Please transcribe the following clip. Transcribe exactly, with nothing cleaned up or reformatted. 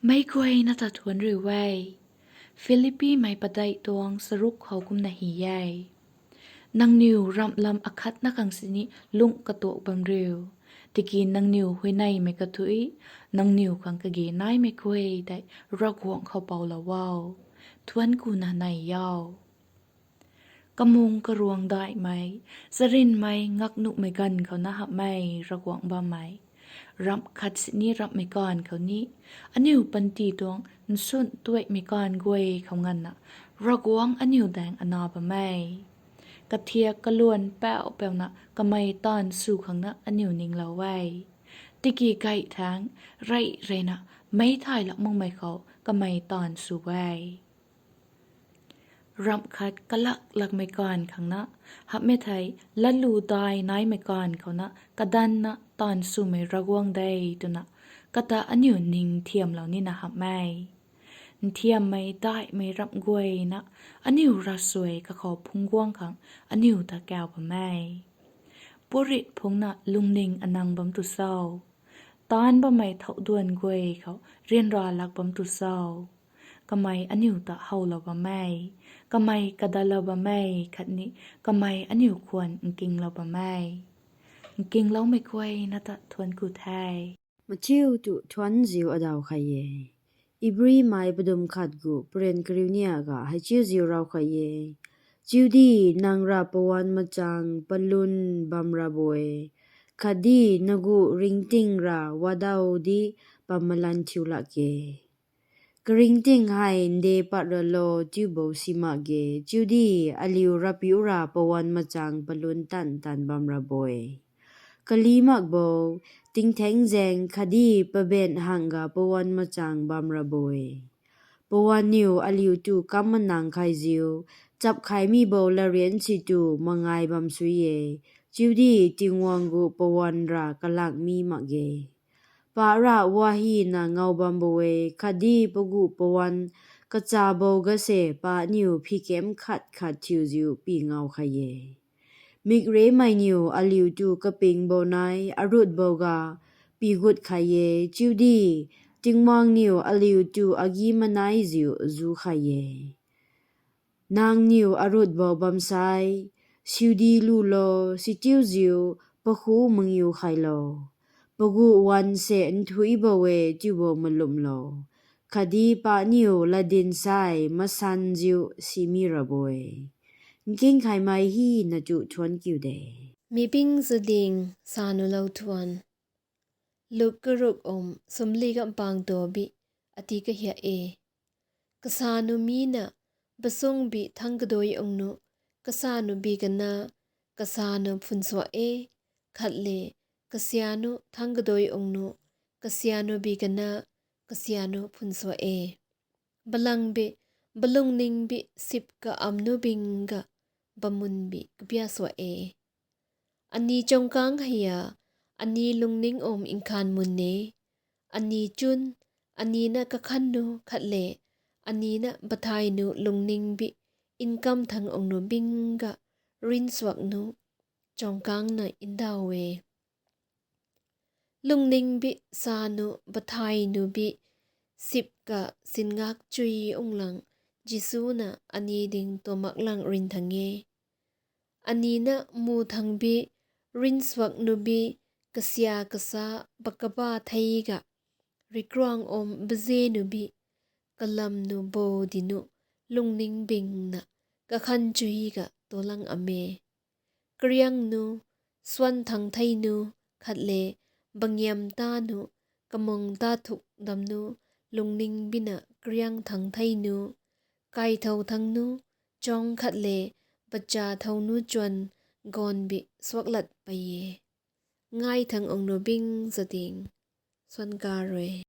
Meic guayna ta thuanc riu e. Philippimei padeih tuang charuk khou kumna hei e. Nangniw ramhlam akhatna khang sini lungh katuak bam riu. Tiki nangniw huayneymei kathuic, nangniw khang kage naimei guay tei Ravguangc khou poulou o. Thuanc kuna nei o. Kamung karuang daihmei, charynmei ngaknuhmei ganv khou na hamhmei Ravguangc bammei, ramh khat sini ramhmei ganv khou ni, aniu panty tuang nsun tuaimei ganv guay khou nganvna, Ravguangc aniu daeng ana bam e. Kathiak kaluan pauh pauna kamei taanv sw khang na aniu ninglou e. Tiki gay thangc, rey reyna, meic thay lak makmei khou kamei taanv sw e. Ramh khat kalak lakmei ganv khang na, hamhmei thei latlu dai naimei ganv khou na, kadanna taanv swmei Ravguangc de twna, kata aniu ning nthiamlou nina hamh e. Nthiammei daihmei ramh guayna, aniu ravsuai kakhou phungc guang khang aniu ta kauc bam e. Purit phungcna lungning anang bam tu cho? Taanc bammei thauhduan guay khou ryanra lak bam tu cho? Kamei aniu ta howlou bam e, kamei kadatlou bam e, khatni kamei aniu khwan nkinglou bam e. Nkingloumei guayna ta thuanc ku the. Mathiu tu thuanc ziu adaw khat e. Ibrimei padum khat gu paren kariu nia ga hei chiu ziu raw khat e. Chiudi nang ra pawan machang palun bam ra bo e, khatdi nagu ringting ra wadaw di pam malan thiu lak e. Karingting hei nde pat ra lo tiu bo si mak ge, chiudi aliu rapiu ra pawan machang palun tan tan bam ra bo e. Kali mak bo, tingtheng zaeng khatdi paben hangga pawan machang bam ra bo e. Pawan niu aliu tu kam manang khai ziu, chap khaimei bo latryan si tu mangai bam sui e, chiudi Tingwang gu pawan ra kalangmi mak ge. Pa ra wahina ngaw bam bo e, khatdi pagu pawan kacha bo gase pa niu phikem khat khat thiu ziu pi ngaw khai e. Mikremei niu aliu tu kaping bo nai arut bo ga pi gut khai e, chiudi Tingwang niu aliu tu agi manai ziu zu khai e. Nang niu arut bo bam sai, siudi lu lo, sitiu ziu pakhu mangiu khai lo. Pagu wan se nthui bo e tiu bo malum lo, khatdi pa niu latdyn sai masan ziu simi ra bo e. Nking khaimei hina tu thuanc kiu de. Mi ping zading sa nu lou thuanc. Luk karuk om sumli gampang tobi ati kahiak e. Kasa nu mi na basung bi thang kadui ung nu, kasa nu bi kana, kasa nu phun sua e, khat le, kasia nu thang kadui ung nu, kasia nu bi kana, kasia nu phun sua e. Balang bi, balungning bi sip ka am nu bing ga, bamun bi kapia sua e. Ani chongkang hei a, ani lungning om nkhan mun e, ani chun, ani na kakhan nu khat le, ani na bathai nu lungning bi nkam thang ung nu bing ga, rinsuak nu, chongkang na ndau e. Lungning bi sa nu, bathai nu bi, sip ka singak chui ung lang, Jisu na ani ding tuamak lang rin thang e. Ani na mu thang bi, rinsuak nu bi, kasia kasa bakaba thei ga, rikruang om baze nu bi, kalam nu bo di nu, lungning bing na, kakhan chui ga tualang am e. Kariang nu, swan thang thei nu, khat le, bangiam ta nu, kamung ta thuk dam nu, lungning bi na kariang thang thei nu, kaithou thang nu, chong khat le, bacha thou nu chuan, gawn bi suaklat pei e. Ngai thang ung nu bing zading, swan ka rui.